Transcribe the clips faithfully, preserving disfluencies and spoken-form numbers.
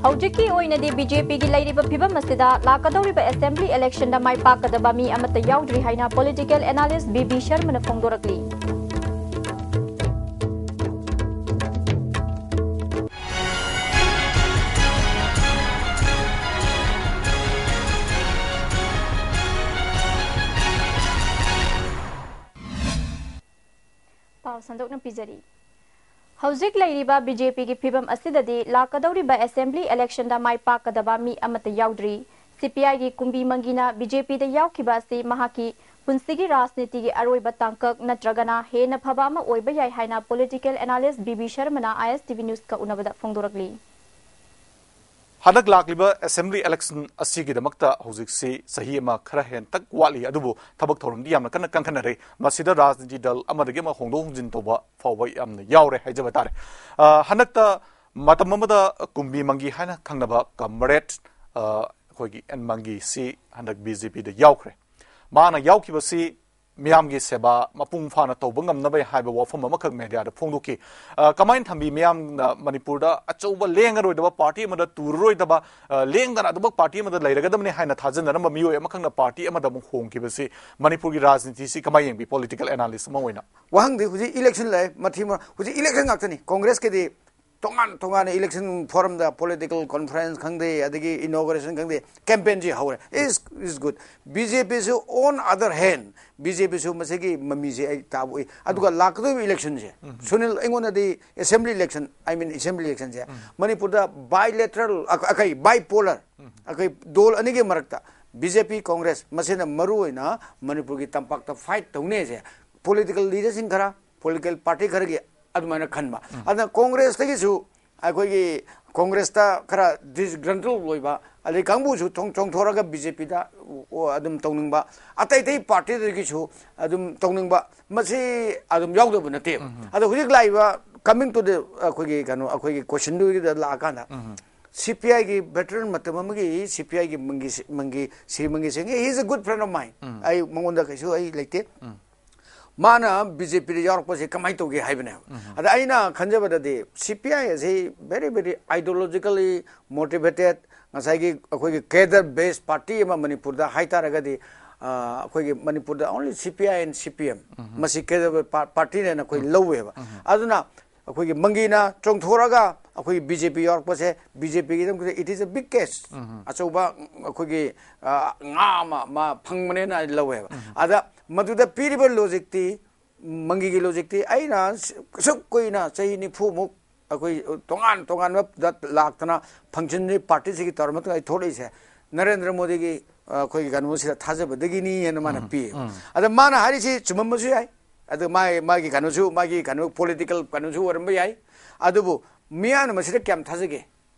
ꯍꯧꯖꯤꯛꯀꯤ ꯑꯣꯏꯅꯗꯤ B J ꯄꯤꯒꯤ ꯂꯩꯔꯤꯕ ꯐꯤꯕꯝ ꯑꯁꯤꯗ ꯂꯥꯛꯀꯗꯧꯔꯤꯕ assembly election ꯗ ꯃꯥꯏ ꯄꯥꯛꯀꯗꯕ ꯃꯤ ꯑꯃꯠꯇ ꯌꯥꯎꯗ꯭ꯔꯤ ꯍꯥꯏꯅ political analyst ꯕꯤ ꯕꯤ ꯁꯔꯃꯅ ꯐꯣꯡꯗꯣꯔꯛꯂꯤ꯫ ꯄꯥꯎ ꯁꯟꯗꯣꯛꯅ ꯄꯤꯖꯔꯤ꯫ ꯍꯧꯖꯤꯛ ꯂꯩꯔꯤꯕ ꯕꯤ ꯖꯦ ꯄꯤꯒꯤ ꯐꯤꯕꯝ ꯑꯁꯤꯗꯗꯤ ꯂꯥꯛꯀꯗꯧꯔꯤꯕ assembly election ꯗ ꯃꯥꯏ ꯄꯥꯛꯀꯗꯕ ꯃꯤ ꯑꯃꯠꯇ ꯌꯥꯎꯗ꯭ꯔꯤ꯫ ꯁꯤ ꯄꯤ ꯑꯥꯏꯒꯤ ꯀꯨꯝꯕꯤ ꯃꯪꯒꯤꯅ ꯕꯤ ꯖꯦ ꯄꯤꯗ ꯌꯥꯎꯈꯤꯕ ꯑꯁꯤ ꯃꯍꯥꯛꯀꯤ ꯄꯨꯟꯁꯤꯒꯤ ꯔꯥꯖꯅꯤꯇꯤꯒꯤ ꯑꯔꯣꯏꯕ ꯇꯥꯡꯀꯛ ꯅꯠꯇ꯭ꯔꯒꯅ ꯍꯦꯟꯅ ꯐꯕ ꯑꯃ ꯑꯣꯏꯕ ꯌꯥꯏ ꯍꯥꯏꯅ political analyst ꯕꯤ ꯕꯤ ꯁꯔꯃꯅ ꯑꯥꯏ ꯑꯦꯁ ꯇꯤ ꯚꯤ ꯅ꯭ꯌꯨꯁꯀ ꯎꯅꯕꯗ ꯐꯣꯡꯗꯣꯔꯛꯂꯤ꯫ ꯍꯟꯗꯛ ꯂꯥꯛꯂꯤꯕ assembly election ꯑꯁꯤꯒꯤꯗꯃꯛꯇ ꯍꯧꯖꯤꯛꯁꯤ ꯆꯍꯤ ꯑꯃ ꯈꯔ ꯍꯦꯟꯇꯛ ꯋꯥꯠꯂꯤ, ꯑꯗꯨꯕꯨ ꯊꯕꯛ ꯊꯧꯔꯝꯗꯤ ꯌꯥꯝꯅ ꯀꯟꯅ ꯀꯟꯈꯠꯅꯔꯦ꯫ ꯃꯁꯤꯗ ꯔꯥꯖꯅꯤꯇꯤ ꯗꯜ ꯑꯃꯗꯒꯤ ꯑꯃ ꯍꯣꯡꯗꯣꯛ ꯍꯣꯡꯖꯤꯟ ꯇꯧꯕ ꯐꯥꯎꯕ ꯌꯥꯝꯅ ꯌꯥꯎꯔꯦ ꯍꯥꯏꯖꯕ ꯇꯥꯔꯦ꯫ ꯑ, ꯍꯟꯗꯛꯇ ꯃꯇꯝ ꯑꯃꯗ ꯀꯨꯝꯕꯤ ꯃꯪꯒꯤ ꯍꯥꯏꯅ ꯈꯪꯅꯕ comrade, ꯑ, ꯑꯩꯈꯣꯏꯒꯤ ꯑꯦꯟ ꯃꯪꯒꯤꯁꯤ ꯍꯟꯗꯛ ꯕꯤ ꯖꯦ ꯄꯤꯗ ꯌꯥꯎꯈ꯭ꯔꯦ꯫ ꯃꯥꯅ ꯌꯥꯎꯈꯤꯕꯁꯤ ꯃꯤꯌꯥꯝꯒꯤ ꯁꯦꯕꯥ ꯃꯄꯨꯡ ꯐꯥꯅ ꯇꯧꯕ ꯉꯝꯅꯕ ꯍꯥꯏꯕ ꯋꯥꯐꯝ ꯑꯃꯈꯛ ꯃꯦꯗꯤꯌꯥꯗ ꯐꯣꯡꯗꯣꯛꯈꯤ꯫ ꯑ, ꯀꯃꯥꯏꯅ ꯊꯝꯕꯤ ꯃꯤꯌꯥꯝꯅ ꯃꯅꯤꯄꯨꯔꯗ ꯑꯆꯧꯕ ꯂꯦꯡꯉꯔꯣꯏꯗꯕ ꯄꯥꯔꯇꯤ ꯑꯃꯗ ꯇꯨꯔꯔꯣꯏꯗꯕ, ꯑ, ꯂꯦꯡꯗꯅ ꯑꯗꯨꯃꯛ ꯄꯥꯔꯇꯤ ꯑꯃꯗ ꯂꯩꯔꯒꯗꯕꯅꯤ ꯍꯥꯏꯅ ꯊꯥꯖꯅꯔꯝꯕ ꯃꯤꯑꯣꯏ ꯑꯃꯈꯛꯅ ꯄꯥꯔꯇꯤ ꯑꯃꯗ ꯑꯃꯨꯛ ꯍꯣꯡꯈꯤꯕꯁꯤ ꯃꯅꯤꯄꯨꯔꯒꯤ ꯔꯥꯖꯅꯤꯇꯤꯁꯤ ꯀꯃꯥꯏꯅ ꯌꯦꯡꯕꯤ, political analyst ꯑꯃ ꯑꯣꯏꯅ? ꯋꯥꯍꯪꯗꯤ ꯍꯧꯖꯤꯛ election ꯂꯩ, ꯃꯊꯤ ꯃꯔꯣꯡ, ꯍꯧꯖꯤꯛ election ꯉꯥꯛꯇꯅꯤ꯫ ꯀꯣꯡꯒ꯭ꯔꯦꯁꯀꯤꯗꯤ ꯇꯣꯉꯥꯟ ꯇꯣꯉꯥꯟꯅ election forum ꯗ, political conference ꯈꯪꯗꯦ, ꯑꯗꯒꯤ inauguration ꯈꯪꯗꯦ, campaign ꯁꯤ ꯍꯧꯔꯦ꯫ Is, is good. B J P ꯁꯨ on other hand, B J P ꯁꯨ ꯃꯁꯤꯒꯤ ꯃꯃꯤꯁꯦ ꯑꯩ ꯇꯥꯕ ꯎꯏ꯫ ꯑꯗꯨꯒ ꯂꯥꯛꯀꯗꯧꯔꯤꯕ election ꯁꯦ, ꯁꯨꯅꯤꯜ, ꯑꯩꯉꯣꯟꯗꯗꯤ assembly election, I mean assembly election ꯁꯦ ꯃꯅꯤꯄꯨꯔꯗ bilateral, ꯑ-, ꯑ-, ꯀꯩ, bipolar, ꯑꯩꯈꯣꯏ ꯗꯣꯜ ꯑꯅꯤꯒꯤ ꯃꯔꯛꯇ ꯕꯤ ꯖꯦ ꯄꯤ, ꯀꯣꯡꯒ꯭ꯔꯦꯁ ꯃꯁꯤꯅ ꯃꯔꯨ ꯑꯣꯏꯅ ꯃꯅꯤꯄꯨꯔꯒꯤ ꯇꯝꯄꯥꯛꯇ fight ꯇꯧꯅꯦꯁꯦ political leader ꯁꯤꯡ ꯈꯔ, political party ꯈꯔꯒꯤ ꯑꯗꯨꯃꯥꯏꯅ ꯈꯟꯕ꯫ ꯑꯗꯨꯅ ꯀꯣꯡꯒ꯭ꯔꯦꯁꯇꯒꯤꯁꯨ, ꯑꯩꯈꯣꯏꯒꯤ ꯀꯣꯡꯒ꯭ꯔꯦꯁꯇ ꯈꯔ disgruntled ꯑꯣꯏꯕ, ꯑꯗꯩ ꯀꯥꯡꯕꯨꯁꯨ ꯊꯣꯡ-, ꯆꯣꯡꯊꯣꯔꯒ ꯕꯤ ꯖꯦ ꯄꯤꯗ ꯑꯗꯨꯝ ꯇꯧꯅꯤꯡꯕ, ꯑꯇꯩ ꯑꯇꯩ ꯄꯥꯔꯇꯤꯗꯒꯤꯁꯨ ꯑꯗꯨꯝ ꯇꯧꯅꯤꯡꯕ, ꯃꯁꯤ ꯑꯗꯨꯝ ꯌꯥꯎꯗꯕ ꯅꯠꯇꯦꯕ꯫ ꯑꯗꯣ ꯍꯧꯖꯤꯛ ꯂꯥꯛꯏꯕ, coming to the, ꯑꯩꯈꯣꯏꯒꯤ ꯀꯩꯅꯣ, ꯑꯩꯈꯣꯏꯒꯤ question ꯗꯨꯒꯤꯗ ꯂꯥꯛꯑꯀꯥꯟꯗ, ꯁꯤ ꯄꯤ ꯑꯥꯏꯒꯤ veteran ꯃꯇꯝ ꯑꯃꯒꯤ ꯁꯤ ꯄꯤ ꯑꯥꯏꯒꯤ ꯃꯪꯒꯤ, ꯃꯪꯒꯤ, Shri ꯃꯪꯒꯤ Singh, he is a good friend of mine. ꯑꯩ ꯃꯉꯣꯟꯗ ꯀꯩꯁꯨ ꯑꯩ ꯂꯩꯇꯦ꯫ ꯃꯥꯅ ꯕꯤ ꯖꯦ ꯄꯤꯗ ꯌꯥꯎꯔꯛꯄꯁꯦ ꯀꯃꯥꯏꯅ ꯇꯧꯒꯦ ꯍꯥꯏꯕꯅꯦꯕ꯫ ꯑꯗ ꯑꯩꯅ ꯈꯟꯖꯕꯗꯗꯤ ꯁꯤ ꯄꯤ ꯑꯥꯏ ꯑꯁꯤ very very ideologically motivated, ꯉꯁꯥꯏꯒꯤ ꯑꯩꯈꯣꯏꯒꯤ cadre based party ꯑꯃ ꯃꯅꯤꯄꯨꯔꯗ ꯍꯥꯏꯇꯥꯔꯒꯗꯤ, ꯑ, ꯑꯩꯈꯣꯏꯒꯤ ꯃꯅꯤꯄꯨꯔꯗ only C P I and C P M, ꯃꯁꯤ cadre partyꯅꯦꯅ ꯑꯩꯈꯣꯏ ꯂꯧꯋꯦꯕ꯫ ꯑꯗꯨꯅ ꯑꯩꯈꯣꯏꯒꯤ ꯃꯪꯒꯤꯅ ꯆꯣꯡꯊꯣꯔꯒ ꯑꯩꯈꯣꯏꯒꯤ ꯕꯤ ꯖꯦ ꯄꯤ ꯌꯥꯎꯔꯛꯄꯁꯦ, ꯕꯤ ꯖꯦ ꯄꯤꯒꯤꯗꯃꯛꯇ it is a big cash, ꯑꯆꯧꯕ ꯑꯩꯈꯣꯏꯒꯤ, ꯑ, ꯉꯥ ꯑꯃ, ꯑꯃ ꯐꯪꯕꯅꯦꯅ ꯑꯩ ꯂꯧꯋꯦꯕ꯫ ꯑꯗ ꯃꯗꯨꯗ ꯄꯤꯔꯤꯕ logicꯇꯤ, ꯃꯪꯒꯤꯒꯤ logicꯇꯤ, ꯑꯩꯅ ꯑꯁꯨꯛ ꯀꯨꯏꯅ ꯆꯍꯤ ꯅꯤꯐꯨꯃꯨꯛ ꯑꯩꯈꯣꯏ ꯇꯣꯉꯥꯟ ꯇꯣꯉꯥꯟꯕꯗ ꯂꯥꯛꯇꯅ functionꯁꯤ partyꯁꯤꯒꯤ ꯇꯧꯔ ꯃꯇꯨꯡꯗ ꯑꯩ ꯊꯣꯛꯂꯛꯏꯁꯦ, ꯅꯔꯦꯟꯗ꯭ꯔ ꯃꯣꯗꯤꯒꯤ, ꯑ, ꯑꯩꯈꯣꯏꯒꯤ ꯀꯩꯅꯣꯁꯤꯗ ꯊꯥꯖꯕꯗꯒꯤꯅꯤ ꯍꯥꯏꯅ ꯃꯥꯅ ꯄꯤ꯫ ꯑꯗ ꯃꯥꯅ ꯍꯥꯏꯔꯤꯁꯤ ꯆꯨꯝꯃꯝꯕꯁꯨ ꯌꯥꯏ, ꯑꯗ ꯃꯥꯒꯤ, ꯃꯥꯒꯤ ꯀꯩꯅꯣꯁꯨ, ꯃꯥꯒꯤ ꯀꯩꯅꯣ political ꯀꯩꯅꯣꯁꯨ ꯑꯣꯏꯔꯝꯕ ꯌꯥꯏ꯫ ꯑꯗꯨꯕꯨ ꯃꯤꯌꯥꯝꯅ ꯃꯁꯤꯗ ꯀꯌꯥꯝ ꯊꯥꯖꯒꯦ?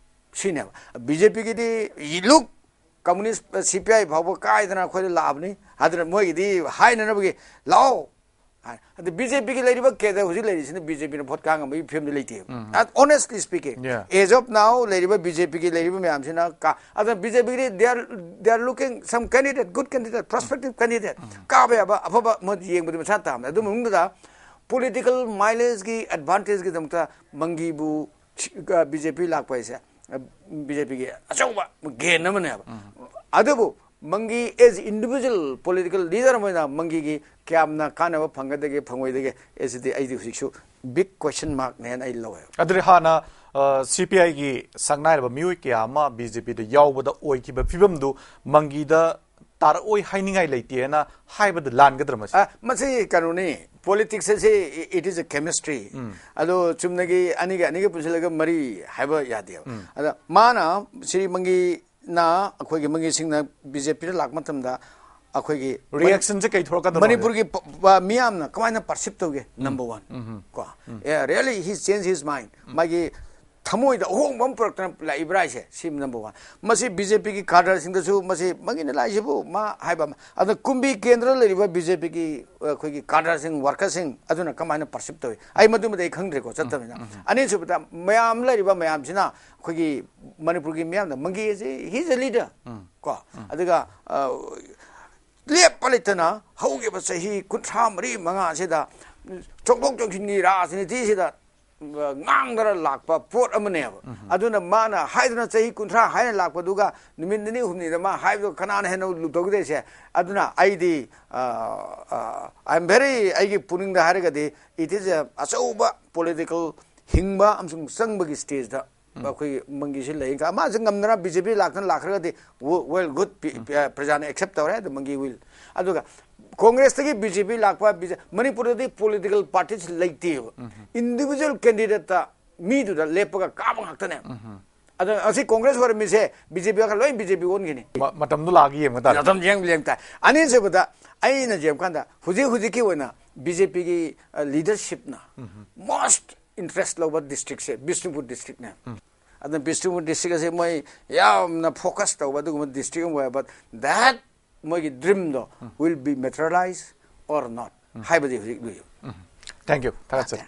ꯁꯤꯅꯦꯕ꯫ ꯕꯤ ꯖꯦ ꯄꯤꯒꯤꯗꯤ look, communist, C P I ꯐꯥꯎꯕ ꯀꯥꯏꯗꯅ ꯑꯩꯈꯣꯏꯗ ꯂꯥꯛꯑꯕꯅꯤ, ꯑꯗꯨꯅ ꯃꯣꯏꯒꯤꯗꯤ ꯍꯥꯏꯅꯅꯕꯒꯤ "ꯂꯥꯛꯑꯣ" ꯍꯥꯏ꯫ ꯑꯗ ꯕꯤ ꯖꯦ ꯄꯤꯒꯤ ꯂꯩꯔꯤꯕ cadre ꯍꯧꯖꯤꯛ ꯂꯩꯔꯤꯁꯤꯅ ꯕꯤ ꯖꯦ ꯄꯤꯅ ꯚꯣꯠ ꯀꯥ ꯉꯝꯕꯒꯤ ꯐꯤꯕꯝꯗ ꯂꯩꯇꯦꯕ꯫ Honestly speaking, Yeah. As of now ꯂꯩꯔꯤꯕ ꯕꯤ ꯖꯦ ꯄꯤꯒꯤ ꯂꯩꯔꯤꯕ ꯃꯌꯥꯝꯁꯤꯅ ꯀꯥ-, ꯑꯗꯨꯅ ꯕꯤ ꯖꯦ ꯄꯤꯒꯤꯗꯤ they are, they are looking some candidate, good candidate, prospective candidate, ꯀꯥꯕ ꯌꯥꯕ ꯑꯐꯕ ꯑꯃ ꯌꯦꯡꯕꯗꯤ ꯃꯁꯥ ꯇꯥꯕꯅꯤ꯫ ꯑꯗꯨ ꯃꯅꯨꯡꯗꯨꯗ political mileageꯀꯤ advantageꯀꯤꯗꯃꯛꯇ ꯃꯪꯒꯤꯕꯨ ꯕꯤ ꯖꯦ ꯄꯤ ꯂꯥꯛꯄ ꯍꯥꯏꯁꯦ ꯕꯤ ꯖꯦ ꯄꯤꯒꯤ ꯑꯆꯧꯕ gain ꯑꯃꯅꯦꯕ꯫ ꯑꯗꯨꯕꯨ ꯃꯪꯒꯤ as individual political leader ꯑꯃ ꯑꯣꯏꯅ ꯃꯪꯒꯤꯒꯤ ꯀꯌꯥꯝꯅ ꯀꯥꯟꯅꯕ ꯐꯪꯒꯗꯒꯦ, ꯐꯪꯉꯣꯏꯗꯒꯦ, ꯑꯁꯤꯗꯤ ꯑꯩꯗꯤ ꯍꯧꯖꯤꯛꯁꯨ big question markꯅꯦꯅ ꯑꯩ ꯂꯧꯋꯦꯕ꯫ ꯑꯗꯨꯗꯤ ꯍꯥꯟꯅ ꯁꯤ ꯄꯤ ꯑꯥꯏꯒꯤ ꯁꯛꯅꯥꯏꯔꯕ ꯃꯤꯑꯣꯏ ꯀꯌꯥ ꯑꯃ ꯕꯤ ꯖꯦ ꯄꯤꯗ ꯌꯥꯎꯕꯗ ꯑꯣꯏꯈꯤꯕ ꯐꯤꯕꯝꯗꯨ ꯃꯪꯒꯤꯗ ꯇꯥꯔꯛꯑꯣꯏ ꯍꯥꯏꯅꯤꯡꯉꯥꯏ ꯂꯩꯇꯦꯅ ꯍꯥꯏꯕꯗ ꯂꯥꯟꯒꯗ꯭ꯔꯥ ꯃꯁꯤ? ꯑ, ꯃꯁꯤ ꯀꯩꯅꯣꯅꯤ, politics ꯑꯁꯤ it is a chemistry꯫ ꯑꯗꯣ ꯆꯨꯝꯅꯒꯤ ꯑꯅꯤꯒ ꯑꯅꯤꯒ ꯄꯨꯟꯁꯤꯜꯂꯒ ꯃꯔꯤ ꯍꯥꯏꯕ ꯌꯥꯗꯦꯕ꯫ ꯑꯗ ꯃꯥꯅ, ꯁ꯭ꯔꯤ ꯃꯪꯒꯤꯅ, ꯑꯩꯈꯣꯏꯒꯤ ꯃꯪꯒꯤꯁꯤꯡꯅ ꯕꯤ ꯖꯦ ꯄꯤꯗ ꯂꯥꯛꯄ ꯃꯇꯝꯗ ꯑꯩꯈꯣꯏꯒꯤ ꯃꯅꯤ-, Reactionꯁꯦ ꯀꯩ ꯊꯣꯛꯂꯛꯀꯗꯕ? ꯃꯅꯤꯄꯨꯔꯒꯤ ꯄ-, ꯄ-, ꯃꯤꯌꯥꯝꯅ ꯀꯃꯥꯏꯅ perceive ꯇꯧꯒꯦ? Number one꯫ ꯀꯣ, ꯑꯦ, really he change his mind꯫ ꯃꯥꯒꯤ ꯊꯃꯣꯏꯗ ꯑꯍꯣꯡꯕ ꯑꯃ ꯄꯨꯔꯛꯇꯅ ꯂꯥꯛꯏꯕ꯭ꯔꯥ ꯍꯥꯏꯁꯦ, ꯁꯤ number one꯫ ꯃꯁꯤ ꯕꯤ ꯖꯦ ꯄꯤꯒꯤ cadreꯁꯤꯡꯗꯁꯨ ꯃꯁꯤ ꯃꯪꯒꯤꯅ ꯂꯥꯛꯏꯁꯤꯕꯨ ꯃꯥ ꯍꯥꯏꯕ ꯑꯃ꯫ ꯑꯗ ꯀꯨꯝꯕꯤ ꯀꯦꯟꯗ꯭ꯔ ꯂꯩꯔꯤꯕ ꯕꯤ ꯖꯦ ꯄꯤꯒꯤ ꯑꯩꯈꯣꯏꯒꯤ cadreꯁꯤꯡ, workerꯁꯤꯡ ꯑꯗꯨꯅ ꯀꯃꯥꯏꯅ perceive ꯇꯧꯏ? ꯑꯩ ꯃꯗꯨꯃꯗꯤ ꯑꯩ ꯈꯪꯗ꯭ꯔꯦꯀꯣ, ꯆꯠꯇꯕꯅꯤꯅ꯫ ꯑꯅꯤꯁꯨꯕꯗ ꯃꯌꯥꯝ ꯂꯩꯔꯤꯕ ꯃꯌꯥꯝꯁꯤꯅ ꯑꯩꯈꯣꯏꯒꯤ ꯃꯅꯤꯄꯨꯔꯒꯤ ꯃꯤꯌꯥꯝꯗ ꯃꯪꯒꯤ ꯑꯁꯤ he is a leader꯫ ꯀꯣ, ꯑꯗꯨꯒ, ꯑ, ꯂꯦꯞꯄ ꯂꯩꯇꯅ ꯍꯧꯈꯤꯕ ꯆꯍꯤ ꯀꯨꯟꯊ꯭ꯔꯥ ꯃꯔꯤ ꯃꯉꯥꯁꯤꯗ ꯆꯣꯡꯊꯣꯛ ꯆꯣꯡꯁꯤꯟꯒꯤ ꯔꯥꯖꯅꯤꯇꯤꯁꯤꯗ ꯉꯥꯡꯗꯅ ꯂꯥꯛꯄ ꯄꯣꯠ ꯑꯃꯅꯦꯕ꯫ ꯑꯗꯨꯅ ꯃꯥꯅ ꯍꯥꯏꯗꯨꯅ ꯆꯍꯤ ꯀꯨꯟꯊ꯭ꯔꯥ ꯍꯥꯏꯅ ꯂꯥꯛꯄꯗꯨꯒ ꯅꯨꯃꯤꯠ ꯅꯤꯅꯤ ꯍꯨꯝꯅꯤꯗ ꯃꯥ ꯍꯥꯏꯕꯗꯣ ꯀꯅꯥꯅ ꯍꯦꯟꯅ ꯂꯨꯞꯊꯧꯒꯗꯣꯏꯁꯦ? ꯑꯗꯨꯅ ꯑꯩꯗꯤ, ꯑ, ꯑ, I am very, ꯑꯩꯒꯤ ꯄꯨꯛꯅꯤꯡꯗ ꯍꯥꯏꯔꯒꯗꯤ, it is a ꯑꯆꯧꯕ political ꯍꯤꯡꯕ ꯑꯃꯁꯨꯡ ꯆꯪꯕꯒꯤ stageꯇ ꯑꯩꯈꯣꯏꯒꯤ ꯃꯪꯒꯤꯁꯤ ꯂꯩ꯫ ꯃꯥꯁꯦ ꯉꯝꯗꯅ ꯕꯤ ꯖꯦ ꯄꯤ ꯂꯥꯛꯇꯅ ꯂꯥꯛꯈ꯭ꯔꯒꯗꯤ, well, good, ꯄ꯭ꯔꯖꯥꯅ accept ꯇꯧꯔꯦ, the monkey will꯫ ꯑꯗꯨꯒ ꯀꯣꯡꯒ꯭ꯔꯦꯁꯇꯒꯤ ꯕꯤ ꯖꯦ ꯄꯤ ꯂꯥꯛꯄ, ꯕꯤ ꯖꯦ ꯃꯅꯤꯄꯨꯔꯗꯗꯤ political parties ꯂꯩꯇꯦꯕ꯫ Individual candidateꯇ ꯃꯤꯗꯨꯗ ꯂꯦꯞꯄꯒ ꯀꯥꯕ ꯉꯥꯛꯇꯅꯦ꯫ ꯑꯗꯨꯅ ꯉꯁꯤ ꯀꯣꯡꯒ꯭ꯔꯦꯁ ꯑꯣꯏꯔꯝꯃꯤꯁꯦ ꯕꯤ ꯖꯦ ꯄꯤ ꯈꯔ ꯂꯣꯏ ꯕꯤ ꯖꯦ ꯄꯤ ꯑꯣꯟꯈꯤꯅꯤ꯫ ꯃ-, ꯃꯇꯝꯗꯣ ꯂꯥꯛꯑꯒ ꯌꯦꯡꯕ ꯇꯥꯔꯦ꯫ ꯃꯇꯝ ꯌꯦꯡ ꯌꯦꯡ ꯇꯥꯏ꯫ ꯑꯅꯤꯁꯨꯕꯗ ꯑꯩꯅ ꯌꯦꯡꯕ ꯀꯥꯟꯗ ꯍꯧꯖꯤꯛ ꯍꯧꯖꯤꯛꯀꯤ ꯑꯣꯏꯅ ꯕꯤ ꯖꯦ ꯄꯤꯒꯤ leadershipꯅ most interest ꯂꯧꯕ districtꯁꯦ ꯕꯤꯁꯅꯨꯄꯨꯔ districtꯅꯦ꯫ ꯑꯗꯨꯅ ꯕꯤꯁꯅꯨꯄꯨꯔ district ꯑꯁꯤ ꯃꯣꯏ ꯌꯥꯝꯅ focus ꯇꯧꯕ ꯑꯗꯨꯒꯨꯝꯕ district ꯑꯃ ꯑꯣꯏ꯫ But that ꯃꯣꯏꯒꯤ dreamꯗꯣ will be materialized or not ꯍꯥꯏꯕꯗꯤ ꯍꯧꯖꯤꯛ ꯂꯨꯏ꯫ Thank you꯫ ꯊꯥꯒꯠꯆꯔꯤ꯫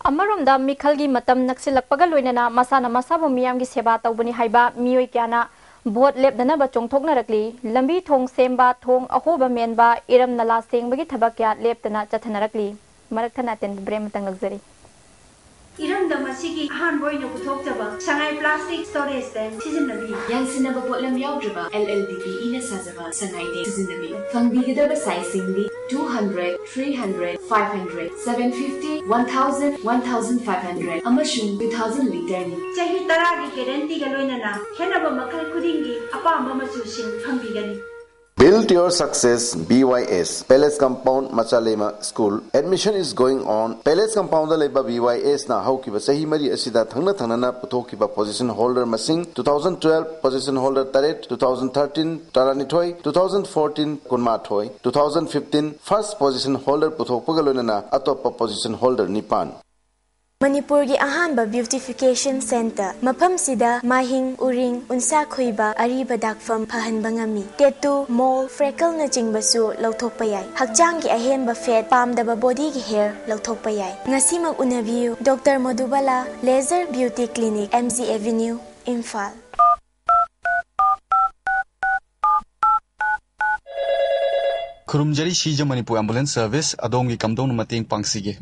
ꯑꯃꯔꯣꯝꯗ ꯃꯤꯈꯜꯒꯤ ꯃꯇꯝ ꯅꯛꯁꯤꯜꯂꯛꯄꯒ ꯂꯣꯏꯅꯅ ꯃꯁꯥꯅ ꯃꯁꯥꯕꯨ ꯃꯤꯌꯥꯝꯒꯤ ꯁꯦꯕꯥ ꯇꯧꯕꯅꯤ ꯍꯥꯏꯕ ꯃꯤꯑꯣꯏ ꯀꯌꯥꯅ ꯚꯣꯠ ꯂꯦꯞꯅꯅꯕ ꯆꯣꯡꯊꯣꯛꯅꯔꯛꯂꯤ꯫ ꯂꯝꯕꯤ ꯊꯣꯡ ꯁꯦꯝꯕ, ꯊꯣꯡ ꯑꯍꯣꯕ ꯃꯦꯟꯕ, ꯏꯔꯝ ꯅꯂꯥ ꯁꯦꯡꯕꯒꯤ ꯊꯕꯛ ꯀꯌꯥ ꯂꯦꯞꯇꯅ ꯆꯠꯊꯅꯔꯛꯂꯤ꯫ ꯃꯔꯛ ꯊꯠꯅ ꯑꯇꯦꯟꯕ break ꯑꯃꯇꯪ ꯂꯧꯖꯔꯤ꯫ ꯏꯔꯝꯗꯝ ꯑꯁꯤꯒꯤ ꯑꯍꯥꯟꯕ ꯑꯣꯏꯅ ꯄꯨꯊꯣꯛꯆꯕ ꯁꯉꯥꯏ plastic storage tank ꯁꯤꯖꯤꯟꯅꯕꯤꯌꯨ꯫ ꯌꯥꯟꯁꯤꯟꯅꯕ ꯄꯣꯠꯂꯝ ꯌꯥꯎꯗ꯭ꯔꯕ L L D P ꯏꯅ ꯁꯥꯖꯕ ꯁꯉꯥꯏ tank ꯁꯤꯖꯤꯟꯅꯕꯤꯌꯨ꯫ ꯐꯪꯕꯤꯒꯗꯕ sizeꯁꯤꯡꯗꯤ two hundred, three hundred, five hundred, seven fifty, one thousand, one thousand five hundred ꯑꯃꯁꯨꯡ two thousand literꯅꯤ꯫ ꯆꯍꯤ ꯇꯔꯥꯒꯤ guaranteeꯒ ꯂꯣꯏꯅꯅ ꯈꯦꯠꯅꯕ ꯃꯈꯜ ꯈꯨꯗꯤꯡꯒꯤ ꯑꯄꯥꯝꯕ ꯃꯆꯨꯁꯤꯡ ꯐꯪꯕꯤꯒꯅꯤ꯫ Build your success, B Y S, Palace Compound, Machalema School꯫ Admission is going on꯫ Palace Compoundꯗ ꯂꯩꯕ B Y Sꯅ ꯍꯧꯈꯤꯕ ꯆꯍꯤ ꯃꯔꯤ ꯑꯁꯤꯗ ꯊꯪꯅ ꯊꯪꯅꯅ ꯄꯨꯊꯣꯛꯈꯤꯕ position holder ꯃꯁꯤꯡ, two thousand twelve position holder ꯇꯔꯦꯠ, two thousand thirteen ꯇꯔꯥꯅꯤꯊꯣꯏ, two thousand fourteen ꯀꯨꯟꯃꯥꯊꯣꯏ, two thousand fifteen first position holder ꯄꯨꯊꯣꯛꯄꯒ ꯂꯣꯏꯅꯅ ꯑꯇꯣꯞꯄ position holder ꯅꯤꯄꯥꯟ꯫ ꯃꯅꯤꯄꯨꯔꯒꯤ ꯑꯍꯥꯟꯕ beautification centre꯫ ꯃꯐꯝꯁꯤꯗ ꯃꯥꯏꯍꯤꯡ, ꯎꯔꯤꯡ, ꯎꯟꯁꯥ ꯈꯨꯏꯕ, ꯑꯔꯤꯕ ꯗꯥꯛꯐꯝ ꯐꯍꯟꯕ ꯉꯝꯃꯤ꯫ Tattoo, mole, freckleꯅꯆꯤꯡꯕꯁꯨ ꯂꯧꯊꯣꯛꯄ ꯌꯥꯏ꯫ ꯍꯛꯆꯥꯡꯒꯤ ꯑꯍꯦꯟꯕ fat, ꯄꯥꯝꯗꯕ bodyꯒꯤ hair ꯂꯧꯊꯣꯛꯄ ꯌꯥꯏ꯫ ꯉꯁꯤꯃꯛ ꯎꯅꯕꯤꯌꯨ꯫ Doctor Madhubala, Laser Beauty Clinic, M G Avenue, Imphal. ꯈꯨꯔꯨꯝꯖꯔꯤ ꯁꯤꯖ ꯃꯅꯤꯄꯨꯔ ꯑꯦꯝꯕꯨꯂꯦꯟꯁ ꯁꯔꯚꯤꯁ, ꯑꯗꯣꯝꯒꯤ ꯀꯝꯗꯧꯅ ꯃꯇꯦꯡ ꯄꯥꯡꯁꯤꯒꯦ?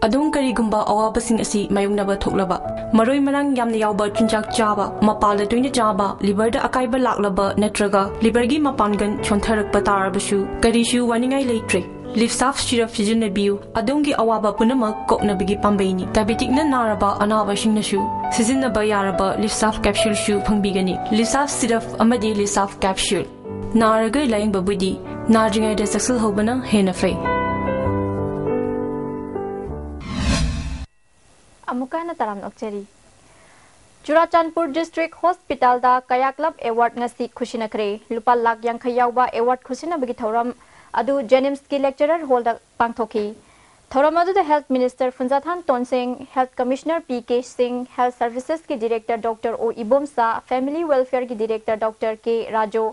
ꯑꯗꯣꯝ ꯀꯔꯤꯒꯨꯝꯕ ꯑꯋꯥꯕꯁꯤꯡ ꯑꯁꯤ ꯃꯥꯌꯣꯛꯅꯕ ꯊꯣꯛꯂꯕ, ꯃꯔꯣꯏ ꯃꯔꯥꯡ ꯌꯥꯝꯅ ꯌꯥꯎꯕ ꯆꯤꯟꯖꯥꯛ ꯆꯥꯕ, ꯃꯄꯥꯜꯗ ꯇꯣꯏꯅ ꯆꯥꯕ, ꯂꯤꯚꯔꯗ ꯑꯀꯥꯏꯕ ꯂꯥꯛꯂꯕ ꯅꯠꯇ꯭ꯔꯒ ꯂꯤꯚꯔꯒꯤ ꯃꯄꯥꯟꯒꯟ ꯁꯣꯟꯊꯔꯛꯄ ꯇꯥꯔꯕꯁꯨ ꯀꯔꯤꯁꯨ ꯋꯥꯅꯤꯡꯉꯥꯏ ꯂꯩꯇ꯭ꯔꯦ꯫ ꯂꯤꯞꯁꯥꯐ ꯁꯤꯔꯞ ꯁꯤꯖꯤꯟꯅꯕꯤꯌꯨ, ꯑꯗꯣꯝꯒꯤ ꯑꯋꯥꯕ ꯄꯨꯝꯅꯃꯛ ꯀꯣꯛꯅꯕꯒꯤ ꯄꯥꯝꯕꯩꯅꯤ꯫ ꯗꯥꯏꯕꯦꯇꯤꯛꯅ ꯅꯥꯔꯕ ꯑꯅꯥꯕꯁꯤꯡꯅꯁꯨ ꯁꯤꯖꯤꯟꯅꯕ ꯌꯥꯔꯕ ꯂꯤꯞꯁꯥꯐ ꯀꯦꯞꯁꯨꯜꯁꯨ ꯐꯪꯕꯤꯒꯅꯤ꯫ ꯂꯤꯞꯁꯥꯐ ꯁꯤꯔꯞ ꯑꯃꯗꯤ ꯂꯤꯞꯁꯥꯐ ꯀꯦꯞꯁꯨꯜ꯫ ꯅꯥꯔꯒ ꯂꯥꯌꯦꯡꯕꯕꯨꯗꯤ ꯅꯥꯗ꯭ꯔꯤꯉꯩꯗ ꯆꯦꯛꯁꯤꯜꯍꯧꯕꯅ ꯍꯦꯟꯅ ꯐꯩ꯫ ꯑꯃꯨꯛꯀ ꯍꯟꯅ ꯇꯔꯥꯝꯅ ꯑꯣꯛꯆꯔꯤ꯫ ꯆꯨꯔꯥꯆꯥꯟꯄꯨꯔ ꯗꯤꯁꯇ꯭ꯔꯤꯛ ꯍꯣꯁꯄꯤꯇꯥꯜꯗ ꯀꯌꯥꯀꯂꯞ ꯑꯦꯋꯥꯔꯗ ꯉꯁꯤ ꯈꯨꯠꯁꯤꯟꯅꯈ꯭ꯔꯦ꯫ ꯂꯨꯄꯥ ꯂꯥꯈ ꯌꯥꯡꯈꯩ ꯌꯥꯎꯕ ꯑꯦꯋꯥꯔꯗ ꯈꯨꯠꯁꯤꯟꯅꯕꯒꯤ ꯊꯧꯔꯝ ꯑꯗꯨ ꯖꯦꯅꯤꯝꯁꯀꯤ ꯂꯦꯛꯆꯔꯔ ꯍꯣꯜꯗ ꯄꯥꯡꯊꯣꯛꯈꯤ꯫ ꯊꯧꯔꯝ ꯑꯗꯨꯗ health minister Phunjathang Tonsing, health commissioner P K Singh, health ꯁꯔꯚꯤꯁꯦꯁꯀꯤ director doctor O Ibomcha, family ꯋꯦꯜꯐꯤꯌꯔꯒꯤ ꯗꯤꯔꯦꯛꯇꯔ ꯗꯣꯛꯇꯔ ꯀꯦ ꯔꯥꯖꯨ,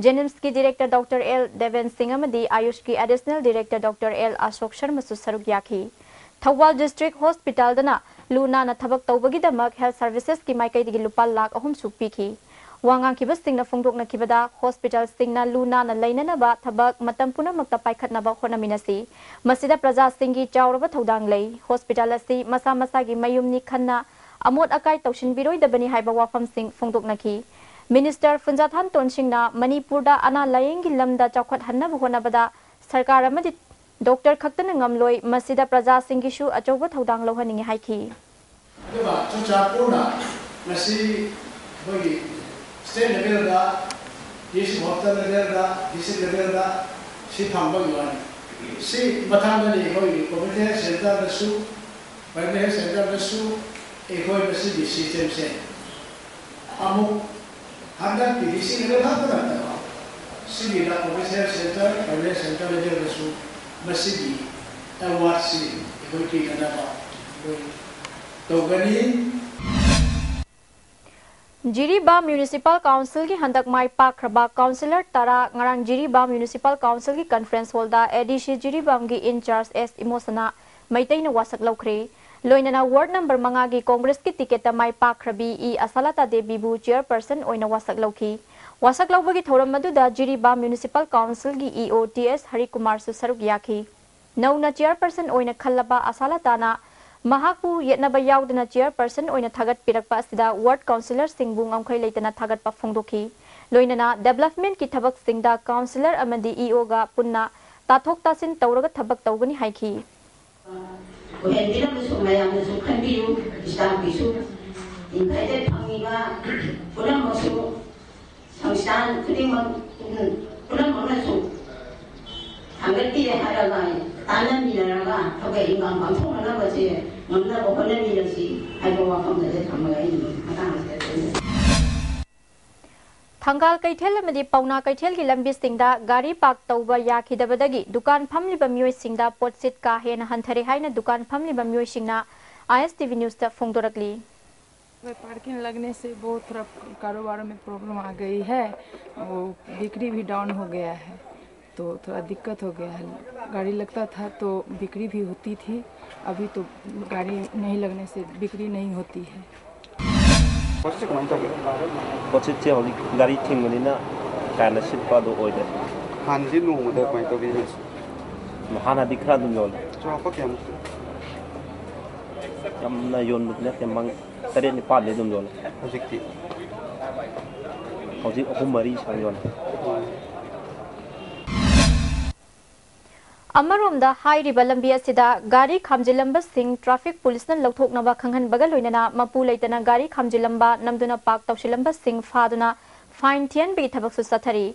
ꯖꯦꯅꯤꯝꯁꯀꯤ director doctor L Deben Singh ꯑꯃꯗꯤ ꯑꯥꯌꯨꯁꯀꯤ additional director doctor L Ashok ꯁꯔꯃꯁꯨ ꯁꯔꯨꯛ ꯌꯥꯈꯤ꯫ ꯊꯧꯕꯥꯜ ꯗꯤꯁꯇ꯭ꯔꯤꯛ ꯍꯣꯁꯄꯤꯇꯥꯜꯗꯅ ꯂꯨ ꯅꯥꯟꯅ ꯊꯕꯛ ꯇꯧꯕꯒꯤꯗꯃꯛ ꯍꯦꯜꯊ ꯁꯔꯚꯤꯁꯦꯁꯀꯤ ꯃꯥꯏꯀꯩꯗꯒꯤ ꯂꯨꯄꯥ ꯂꯥꯈ ꯑꯍꯨꯝꯁꯨ ꯄꯤꯈꯤ꯫ ꯋꯥ ꯉꯥꯡꯈꯤꯕꯁꯤꯡꯅ ꯐꯣꯡꯗꯣꯛꯅꯈꯤꯕꯗ, ꯍꯣꯁꯄꯤꯇꯥꯜꯁꯤꯡꯅ ꯂꯨ ꯅꯥꯟꯅ ꯂꯩꯅꯅꯕ ꯊꯕꯛ ꯃꯇꯝ ꯄꯨꯝꯅꯃꯛꯇ ꯄꯥꯏꯈꯠꯅꯕ ꯍꯣꯠꯅꯃꯤꯟꯅꯁꯤ꯫ ꯃꯁꯤꯗ ꯄ꯭ꯔꯖꯥꯁꯤꯡꯒꯤ ꯆꯥꯎꯔꯕ ꯊꯧꯗꯥꯡ ꯂꯩ꯫ ꯍꯣꯁꯄꯤꯇꯥꯜ ꯑꯁꯤ ꯃꯁꯥ ꯃꯁꯥꯒꯤ ꯃꯌꯨꯝꯅꯤ ꯈꯟꯅ ꯑꯃꯣꯠ ꯑꯀꯥꯏ ꯇꯧꯁꯤꯟꯕꯤꯔꯣꯏꯗꯕꯅꯤ ꯍꯥꯏꯕ ꯋꯥꯐꯝꯁꯤꯡ ꯐꯣꯡꯗꯣꯛꯅꯈꯤ꯫ ꯃꯤꯅꯤꯁꯇꯔ ꯐꯨꯟꯖꯥꯊꯥꯟ ꯇꯣꯟꯁꯤꯡꯅ ꯃꯅꯤꯄꯨꯔꯗ ꯑꯅꯥ ꯂꯥꯌꯦꯡꯒꯤ ꯂꯝꯗ ꯆꯥꯎꯈꯠꯍꯟꯅꯕ ꯍꯣꯠꯅꯕꯗ ꯁꯔꯀꯥꯔ ꯑꯃꯗꯤ ꯗꯣꯛꯇꯔ ꯈꯛꯇꯅ ꯉꯝꯂꯣꯏ, ꯃꯁꯤꯗ ꯄ꯭ꯔꯖꯥꯁꯤꯡꯒꯤꯁꯨ ꯑꯆꯧꯕ ꯊꯧꯗꯥꯡ ꯂꯧꯍꯟꯅꯤꯡꯏ ꯍꯥꯏꯈꯤ꯫ ꯑꯗꯨꯒ ꯆꯨꯔꯆꯥꯟꯄꯨꯔꯅ ꯉꯁꯤ ꯑꯩꯈꯣꯏꯒꯤ ꯁ꯭ꯇꯦꯠ ꯂꯦꯚꯦꯜꯗ, ꯗꯤꯁꯇ꯭ꯔꯤꯛ ꯍꯣꯁꯄꯤꯇꯥꯜ ꯂꯦꯚꯦꯜꯗ, ꯗꯤꯁꯇ꯭ꯔꯤꯛ ꯂꯦꯚꯦꯜꯗ ꯁꯤ ꯐꯪꯕꯒꯤ ꯋꯥꯅꯤ꯫ ꯁꯤ ꯃꯊꯪꯗꯗꯤ ꯑꯩꯈꯣꯏꯒꯤ ꯀꯝꯃ꯭ꯌꯨꯅꯤꯇꯤ ꯍꯦꯜꯊ ꯁꯦꯟꯇꯔꯗꯁꯨ, ꯄ꯭ꯔꯥꯏꯃꯔꯤ ꯍꯦꯜꯊ ꯁꯦꯟꯇꯔꯗꯁꯨ ꯑꯩꯈꯣꯏ ꯃꯁꯤꯒꯤ ꯁꯤꯁꯇꯦꯝꯁꯦ ꯑꯃꯨꯛ ꯍꯟꯗꯛꯀꯤ ꯂꯤꯁꯤꯡ ꯑꯅꯤ ꯈꯛꯇ ꯅꯠꯇꯕ, ꯁꯤꯒꯤ ꯂꯥꯛꯄ health centre, primary health centre ꯂꯦꯚꯦꯜꯗꯁꯨ ꯃꯁꯤꯒꯤ ꯑꯦꯋꯥꯔꯗꯁꯤ ꯑꯩꯈꯣꯏ ꯄꯤꯅꯅꯕ ꯑꯩꯈꯣꯏ ꯇꯧꯒꯅꯤ꯫ ꯖꯤꯔꯤꯕꯥꯝ ꯃ꯭ꯌꯨꯅꯤꯁꯤꯄꯥꯜ ꯀꯥꯎꯟꯁꯤꯜꯒꯤ ꯍꯟꯗꯛ ꯃꯥꯏ ꯄꯥꯛꯈ꯭ꯔꯕ ꯀꯥꯎꯟꯁꯤꯂꯔ ꯇꯔꯥ ꯉꯔꯥꯡ ꯖꯤꯔꯤꯕꯥꯝ ꯃ꯭ꯌꯨꯅꯤꯁꯤꯄꯥꯜ ꯀꯥꯎꯟꯁꯤꯜꯒꯤ ꯀꯟꯐꯔꯦꯟꯁ ꯍꯣꯜꯗ ꯑꯦ ꯗꯤ ꯁꯤ ꯖꯤꯔꯤꯕꯥꯝꯒꯤ ꯏꯟꯆꯥꯔꯖ ꯑꯦꯁ ꯏꯃꯣꯁꯅꯥ ꯃꯩꯇꯩꯅ ꯋꯥꯁꯛ ꯂꯧꯈ꯭ꯔꯦ꯫ ꯂꯣꯏꯅꯅ ꯋꯥꯔꯗ ꯅꯝꯕꯔ ꯃꯉꯥꯒꯤ ꯀꯣꯡꯒ꯭ꯔꯦꯁꯀꯤ ꯇꯤꯀꯦꯠꯇ ꯃꯥꯏ ꯄꯥꯛꯈ꯭ꯔꯕꯤ ꯏ ꯑꯁꯥꯂꯥꯇꯥ ꯗꯦꯕꯤꯕꯨ ꯆꯤꯌꯔꯄꯔꯁꯟ ꯑꯣꯏꯅ ꯋꯥꯁꯛ ꯂꯧꯈꯤ꯫ ꯋꯥꯁꯛ ꯂꯧꯕꯒꯤ ꯊꯧꯔꯝ ꯑꯗꯨꯗ ꯖꯤꯔꯤꯕꯥꯝ ꯃ꯭ꯌꯨꯅꯤꯁꯤꯄꯥꯜ ꯀꯥꯎꯟꯁꯤꯜꯒꯤ ꯏꯑꯣ ꯇꯤ ꯑꯦꯁ ꯍꯔꯤꯀꯨꯃꯥꯔꯁꯨ ꯁꯔꯨꯛ ꯌꯥꯈꯤ꯫ ꯅꯧꯅ ꯆꯤꯌꯔꯄꯔꯁꯟ ꯑꯣꯏꯅ ꯈꯜꯂꯕ ꯑꯁꯥꯂꯥꯇꯥꯅ ꯃꯍꯥꯛꯄꯨ ꯌꯦꯠꯅꯕ ꯌꯥꯎꯗꯅ ꯆꯤꯌꯔꯄꯔꯁꯟ ꯑꯣꯏꯅ ꯊꯥꯒꯠꯄꯤꯔꯛꯄ ꯑꯁꯤꯗ ꯋꯥꯔꯗ ꯀꯥꯎꯟꯁꯤꯂꯔꯁꯤꯡꯕꯨ ꯉꯝꯈꯩ ꯂꯩꯇꯅ ꯊꯥꯒꯠꯄ ꯐꯣꯡꯗꯣꯛꯈꯤ꯫ ꯂꯣꯏꯅꯅ ꯗꯦꯕꯂꯞꯃꯦꯟꯠꯀꯤ ꯊꯕꯛꯁꯤꯡꯗ ꯀꯥꯎꯟꯁꯤꯂꯔ ꯑꯃꯗꯤ ꯏꯑꯣꯒ ꯄꯨꯟꯅ ꯇꯥꯊꯣꯛ ꯇꯥꯁꯤꯟ ꯇꯧꯔꯒ ꯊꯕꯛ ꯇꯧꯒꯅꯤ ꯍꯥꯏꯈꯤ꯫ ꯑꯣꯏꯍꯟꯕꯤꯅꯕꯁꯨ ꯃꯌꯥꯝꯅꯁꯨ ꯈꯟꯕꯤꯌꯨ, ꯏꯁꯇꯥꯐꯀꯤꯁꯨ ꯏꯟꯚꯥꯏꯇꯦꯠ ꯐꯪꯉꯤꯕ ꯄꯨꯝꯅꯃꯛꯁꯨ ꯁꯪꯁꯊꯥꯟ ꯈꯨꯗꯤꯡꯃꯛ, ꯎꯝ, ꯄꯨꯝꯅꯃꯛꯅꯁꯨ ꯊꯥꯡꯒꯠꯄꯤꯔꯦ ꯍꯥꯏꯔꯒ ꯇꯥꯟꯅꯃꯤꯟꯅꯔꯒ ꯊꯕꯛ ꯏꯟꯈꯥꯡ ꯄꯥꯡꯊꯣꯛꯅꯅꯕꯁꯦ ꯉꯝꯅꯕ ꯍꯣꯠꯅꯃꯤꯟꯅꯁꯤ ꯍꯥꯏꯕ ꯋꯥꯐꯝꯗꯨꯗ ꯊꯝꯃꯒ ꯑꯩ ꯃꯇꯥꯡ ꯑꯁꯤꯗ ꯂꯣꯏꯁꯤꯟꯖꯔꯦ꯫ ꯊꯪꯒꯥꯜ ꯀꯩꯊꯦꯜ ꯑꯃꯗꯤ ꯄꯥꯎꯅꯥ ꯀꯩꯊꯦꯜꯒꯤ ꯂꯝꯕꯤꯁꯤꯡꯗ ꯒꯥꯔꯤ ꯄꯥꯔꯛ ꯇꯧꯕ ꯌꯥꯈꯤꯗꯕꯗꯒꯤ ꯗꯨꯀꯥꯟ ꯐꯝꯂꯤꯕ ꯃꯤꯑꯣꯏꯁꯤꯡꯗ ꯄꯣꯠꯁꯤꯠ ꯀꯥ ꯍꯦꯟꯅ ꯍꯟꯊꯔꯦ ꯍꯥꯏꯅ ꯗꯨꯀꯥꯟ ꯐꯝꯂꯤꯕ ꯃꯤꯑꯣꯏꯁꯤꯡꯅ ꯑꯥꯏ ꯑꯦꯁ ꯇꯤ ꯚꯤ ꯅ꯭ꯌꯨꯁꯇ ꯐꯣꯡꯗꯣꯔꯛꯂꯤ꯫ पार्किंग लगने से बहुत थोड़ा कारोबारों में प्रॉब्लम आ गई है, वो बिक्री भी डाउन हो गया है, तो थोड़ा दिक्कत हो गया है। गाड़ी लगता था तो बिक्री भी होती थी, अभी तो गाड़ी नहीं लगने से बिक्री नहीं होती है। ꯄꯣꯠꯁꯤꯠꯁꯦ ꯍꯧꯖꯤꯛ ꯒꯥꯔꯤ ꯊꯤꯡꯕꯅꯤꯅ ꯀꯥ ꯍꯦꯟꯅ ꯁꯤꯠꯄ ꯑꯗꯨ ꯑꯣꯏꯗ꯭ꯔꯦ꯫ ꯍꯥꯟꯅꯗꯤ ꯅꯣꯡꯃꯗ ꯀꯃꯥꯏꯅ ꯇꯧꯕꯤꯔꯤꯅꯣ? ꯍꯥꯟꯅꯗꯤ ꯈꯔ ꯑꯗꯨꯝ ꯌꯣꯜꯂꯦ꯫ ꯆꯥꯎꯔꯥꯛꯄ ꯀꯌꯥꯃꯨꯛ? ꯌꯥꯝꯅ ꯌꯣꯟꯕꯗꯤ ꯅꯠꯇꯦ, ꯃꯪ ꯇꯔꯦꯠ ꯅꯤꯄꯥꯜꯗꯤ ꯑꯗꯨꯝ ꯌꯣꯜꯂꯦ꯫ ꯍꯧꯖꯤꯛꯇꯤ? ꯍꯧꯖꯤꯛ ꯑꯍꯨꯝ ꯃꯔꯤ ꯁꯨꯃꯥꯏꯅ ꯌꯣꯜꯂꯦ꯫ ꯑꯃꯔꯣꯝꯗ ꯍꯥꯏꯔꯤꯕ ꯂꯝꯕꯤ ꯑꯁꯤꯗ ꯒꯥꯔꯤ ꯈꯥꯝꯖꯤꯜꯂꯝꯕꯁꯤꯡ ꯇ꯭ꯔꯥꯐꯤꯛ ꯄꯨꯂꯤꯁꯅ ꯂꯧꯊꯣꯛꯅꯕ ꯈꯪꯍꯟꯕꯒ ꯂꯣꯏꯅꯅ ꯃꯄꯨ ꯂꯩꯇꯅ ꯒꯥꯔꯤ ꯈꯥꯝꯖꯤꯜꯂꯝꯕ, ꯅꯝꯗꯨꯅ ꯄꯥꯔꯛ ꯇꯧꯁꯤꯜꯂꯝꯕꯁꯤꯡ ꯐꯥꯗꯨꯅ ꯐꯥꯏꯟ ꯊꯤꯍꯟꯕꯒꯤ ꯊꯕꯛꯁꯨ ꯆꯠꯊꯔꯤ꯫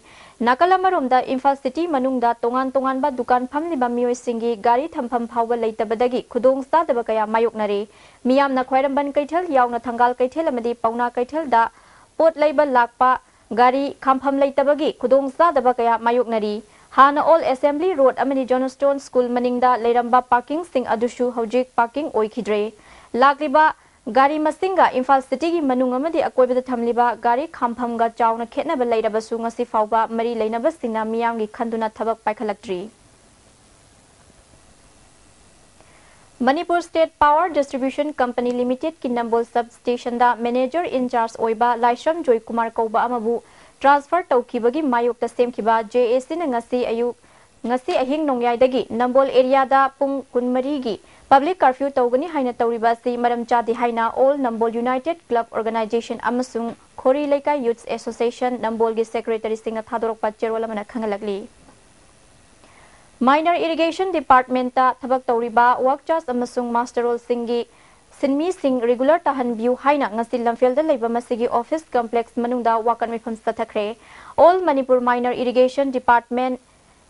ꯅꯥꯀꯜ ꯑꯃꯔꯣꯝꯗ ꯏꯝꯐꯥꯜ ꯁꯤꯇꯤ ꯃꯅꯨꯡꯗ ꯇꯣꯉꯥꯟ ꯇꯣꯉꯥꯟꯕ ꯗꯨꯀꯥꯟ ꯐꯝꯂꯤꯕ ꯃꯤꯑꯣꯏꯁꯤꯡꯒꯤ ꯒꯥꯔꯤ ꯊꯝꯐꯝ ꯐꯥꯎꯕ ꯂꯩꯇꯕꯗꯒꯤ ꯈꯨꯗꯣꯡꯆꯥꯗꯕ ꯀꯌꯥ ꯃꯥꯌꯣꯛꯅꯔꯤ꯫ ꯃꯤꯌꯥꯝꯅ ꯈ꯭ꯋꯥꯏꯔꯝꯕꯟ ꯀꯩꯊꯦꯜ ꯌꯥꯎꯅ ꯊꯪꯒꯥꯜ ꯀꯩꯊꯦꯜ ꯑꯃꯗꯤ ꯄꯥꯎꯅꯥ ꯀꯩꯊꯦꯜꯗ ꯄꯣꯠ ꯂꯩꯕ ꯂꯥꯛꯄ ꯒꯥꯔꯤ ꯈꯥꯝꯐꯝ ꯂꯩꯇꯕꯒꯤ ꯈꯨꯗꯣꯡꯆꯥꯗꯕ ꯀꯌꯥ ꯃꯥꯌꯣꯛꯅꯔꯤ꯫ ꯍꯥꯟꯅ ꯑꯣꯜ ꯑꯦꯁꯦꯝꯕ꯭ꯂꯤ ꯔꯣꯗ ꯑꯃꯗꯤ ꯖꯣꯟꯁꯇꯣꯟ ꯁ꯭ꯀꯨꯜ ꯃꯅꯤꯡꯗ ꯂꯩꯔꯝꯕ ꯄꯥꯔꯀꯤꯡꯁꯤꯡ ꯑꯗꯨꯁꯨ ꯍꯧꯖꯤꯛ ꯄꯥꯔꯀꯤꯡ ꯑꯣꯏꯈꯤꯗ꯭ꯔꯦ꯫ ꯂꯥꯛꯂꯤꯕ ꯒꯥꯔꯤ ꯃꯁꯤꯡꯒ ꯏꯝꯐꯥꯜ ꯁꯤꯇꯤꯒꯤ ꯃꯅꯨꯡ ꯑꯃꯗꯤ ꯑꯀꯣꯏꯕꯗ ꯊꯝꯂꯤꯕ ꯒꯥꯔꯤ ꯈꯥꯝꯐꯝꯒ ꯆꯥꯎꯅ ꯈꯦꯠꯅꯕ ꯂꯩꯔꯕꯁꯨ ꯉꯁꯤ ꯐꯥꯎꯕ ꯃꯔꯤ ꯂꯩꯅꯕꯁꯤꯡꯅ ꯃꯤꯌꯥꯝꯒꯤ ꯈꯟꯗꯨꯅ ꯊꯕꯛ ꯄꯥꯏꯈꯠꯂꯛꯇ꯭ꯔꯤ꯫ Manipur State Power Distribution Company Limited ꯀꯤ ꯅꯝꯕꯣꯜ Sub Station the Manager in Charge ꯑꯣꯏꯕ ꯂꯥꯏꯁ꯭ꯔꯝ ꯖꯣꯏ ꯀꯨꯃꯥꯔ ꯀꯧꯕ ꯑꯃꯕꯨ transfer ꯇꯧꯈꯤꯕꯒꯤ ꯃꯥꯌꯣꯛꯇ ꯁꯦꯝꯈꯤꯕ J A C ꯅ ꯉꯁꯤ ꯑꯌꯨꯛ, ꯉꯁꯤ ꯑꯍꯤꯡ ꯅꯣꯡꯌꯥꯏꯗꯒꯤ ꯅꯝꯕꯣꯜ area ꯗ ꯄꯨꯡ ꯀꯨꯟꯃꯔꯤꯒꯤ public curfew ꯇꯧꯒꯅꯤ ꯍꯥꯏꯅ ꯇꯧꯔꯤꯕ ꯑꯁꯤ ꯃꯔꯝ ꯆꯥꯗꯦ ꯍꯥꯏꯅ All Nambol United Club Organization ꯑꯃꯁꯨꯡ ꯈꯣꯔꯤ ꯂꯩꯀꯥꯏ Youths Association ꯅꯝꯕꯣꯜꯒꯤ secretary ꯁꯤꯡꯅ ꯊꯥꯗꯣꯔꯛꯄ ꯆꯦꯔꯣꯜ ꯑꯃꯅ ꯈꯪꯍꯜꯂꯛꯂꯤ꯫ Minor Irrigation Department ꯇ ꯊꯕꯛ ꯇꯧꯔꯤꯕ workers ꯑꯃꯁꯨꯡ muster roll ꯁꯤꯡꯒꯤ ꯁꯤꯟꯃꯤꯁꯤꯡ regular ꯇꯥꯍꯟꯕꯤꯌꯨ ꯍꯥꯏꯅ ꯉꯁꯤ ꯂꯝꯐꯦꯜꯗ ꯂꯩꯕ ꯃꯁꯤꯒꯤ office complex ꯃꯅꯨꯡꯗ ꯋꯥꯀꯠ ꯃꯤꯐꯝ ꯆꯠꯊꯈ꯭ꯔꯦ꯫ All Manipur Minor Irrigation Department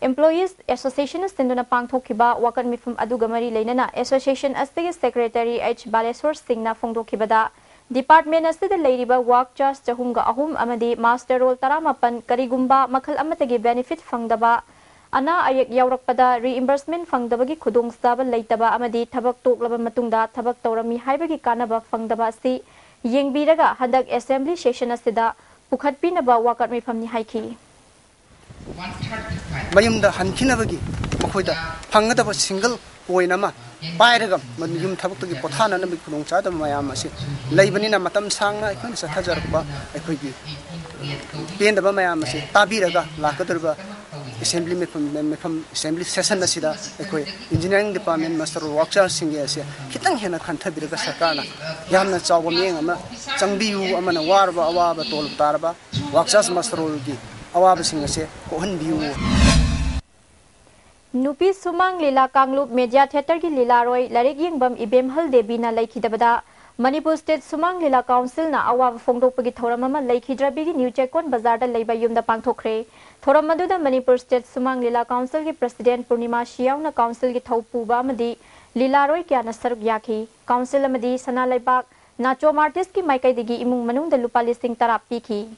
Employees Association ꯅ ꯁꯤꯟꯗꯨꯅ ꯄꯥꯡꯊꯣꯛꯈꯤꯕ ꯋꯥꯀꯠ ꯃꯤꯐꯝ ꯑꯗꯨꯒ ꯃꯔꯤ ꯂꯩꯅꯅ association ꯑꯁꯤꯒꯤ secretary H ꯕꯥꯂꯦꯁꯣꯔ ꯁꯤꯡꯅ ꯐꯣꯡꯗꯣꯛꯈꯤꯕꯗ, department ꯑꯁꯤꯗ ꯂꯩꯔꯤꯕ workers ꯆꯍꯨꯝꯒ ꯑꯍꯨꯝ ꯑꯃꯗꯤ muster roll ꯇꯔꯥꯃꯥꯄꯟ ꯀꯔꯤꯒꯨꯝꯕ ꯃꯈꯜ ꯑꯃꯠꯇꯒꯤ benefit ꯐꯪꯗꯕ, ꯑꯅꯥ ꯑꯌꯦꯛ ꯌꯥꯎꯔꯛꯄꯗ reimbursement ꯐꯪꯗꯕꯒꯤ ꯈꯨꯗꯣꯡꯆꯥꯕ ꯂꯩꯇꯕ ꯑꯃꯗꯤ ꯊꯕꯛ ꯇꯣꯛꯂꯕ ꯃꯇꯨꯡꯗ ꯊꯕꯛ ꯇꯧꯔꯝꯃꯤ ꯍꯥꯏꯕꯒꯤ ꯀꯥꯟꯅꯕ ꯐꯪꯗꯕ ꯑꯁꯤ ꯌꯦꯡꯕꯤꯔꯒ ꯍꯟꯗꯛ assembly session ꯑꯁꯤꯗ ꯄꯨꯈꯠꯄꯤꯅꯕ ꯋꯥꯀꯠ ꯃꯤꯐꯝꯅꯤ ꯍꯥꯏꯈꯤ꯫ ꯃꯌꯨꯝꯗ ꯍꯟꯈꯤꯅꯕꯒꯤ ꯃꯈꯣꯏꯗ ꯐꯪꯒꯗꯕ single coin ꯑꯃ ꯄꯥꯏꯔꯒ ꯌꯨꯝ ꯊꯕꯛꯇꯒꯤ ꯄꯣꯊꯥꯅꯅꯕꯒꯤ ꯈꯨꯗꯣꯡꯆꯥꯗꯕ ꯃꯌꯥꯝ ꯑꯁꯤ ꯂꯩꯕꯅꯤꯅ, ꯃꯇꯝ ꯁꯥꯡꯅ ꯑꯩꯈꯣꯏꯅ ꯆꯠꯊꯖꯔꯛꯄ ꯑꯩꯈꯣꯏꯒꯤ ꯄꯦꯟꯗꯕ ꯃꯌꯥꯝ ꯑꯁꯤ ꯇꯥꯕꯤꯔꯒ, ꯂꯥꯛꯀꯗꯧꯔꯤꯕ assembly ꯃꯤꯐꯝ, ꯃꯤꯐꯝ, assembly session ꯑꯁꯤꯗ ꯑꯩꯈꯣꯏ engineering department muster roll workers ꯁꯤꯡꯒꯤ ꯑꯁꯤ ꯈꯤꯇꯪ ꯍꯦꯟꯅ ꯈꯟꯊꯕꯤꯔꯒ, ꯁꯔꯀꯥꯔꯅ ꯌꯥꯝꯅ ꯆꯥꯎꯕ ꯃꯤꯠꯌꯦꯡ ꯑꯃ ꯆꯪꯕꯤꯌꯨ, ꯑꯃꯅ ꯋꯥꯔꯕ ꯑꯋꯥꯕ ꯇꯣꯂꯣꯞ ꯇꯥꯔꯕ workers muster roll ꯒꯤ ꯑꯋꯥꯕꯁꯤꯡ ꯑꯁꯦ ꯀꯣꯛꯍꯟꯕꯤꯌꯨ꯫ ꯅꯨꯄꯤ ꯁꯨꯃꯥꯡ ꯂꯤꯂꯥ ꯀꯥꯡꯂꯨꯞ Media Theatre ꯒꯤ ꯂꯤꯂꯥꯔꯣꯏ ꯂꯥꯏꯔꯤꯛ ꯌꯦꯡꯕꯝ ꯏꯕꯦꯝꯍꯜ ꯗꯦꯕꯤꯅ ꯂꯩꯈꯤꯗꯕꯗ ꯃꯅꯤꯄꯨꯔ State ꯁꯨꯃꯥꯡ ꯂꯤꯂꯥ Council ꯅ ꯑꯋꯥꯕ ꯐꯣꯡꯗꯣꯛꯄꯒꯤ ꯊꯧꯔꯝ ꯑꯃ ꯂꯩꯈꯤꯗ꯭ꯔꯕꯤꯒꯤ ꯅ꯭ꯌꯨ ꯆꯦꯛꯀꯣꯟ ꯕꯖꯥꯔꯗ ꯂꯩꯕ ꯌꯨꯝꯗ ꯄꯥꯡꯊꯣꯛꯈ꯭ꯔꯦ꯫ ꯊꯧꯔꯝ ꯑꯗꯨꯗ ꯃꯅꯤꯄꯨꯔ State ꯁꯨꯃꯥꯡ ꯂꯤꯂꯥ Council ꯒꯤ President ꯄꯨꯔꯅꯤꯃꯥ ꯁꯤꯌꯥꯎꯅ Council ꯒꯤ ꯊꯧꯄꯨꯕ ꯑꯃꯗꯤ ꯂꯤꯂꯥꯔꯣꯏ ꯀꯌꯥꯅ ꯁꯔꯨꯛ ꯌꯥꯈꯤ꯫ Council ꯑꯃꯗꯤ ꯁꯅꯥ ꯂꯩꯕꯥꯛ ꯅꯥꯆꯣꯝ artist ꯀꯤ ꯃꯥꯏꯀꯩꯗꯒꯤ ꯏꯃꯨꯡ ꯃꯅꯨꯡꯗ ꯂꯨꯄꯥ ꯂꯤꯁꯤꯡ ꯇꯔꯥ ꯄꯤꯈꯤ꯫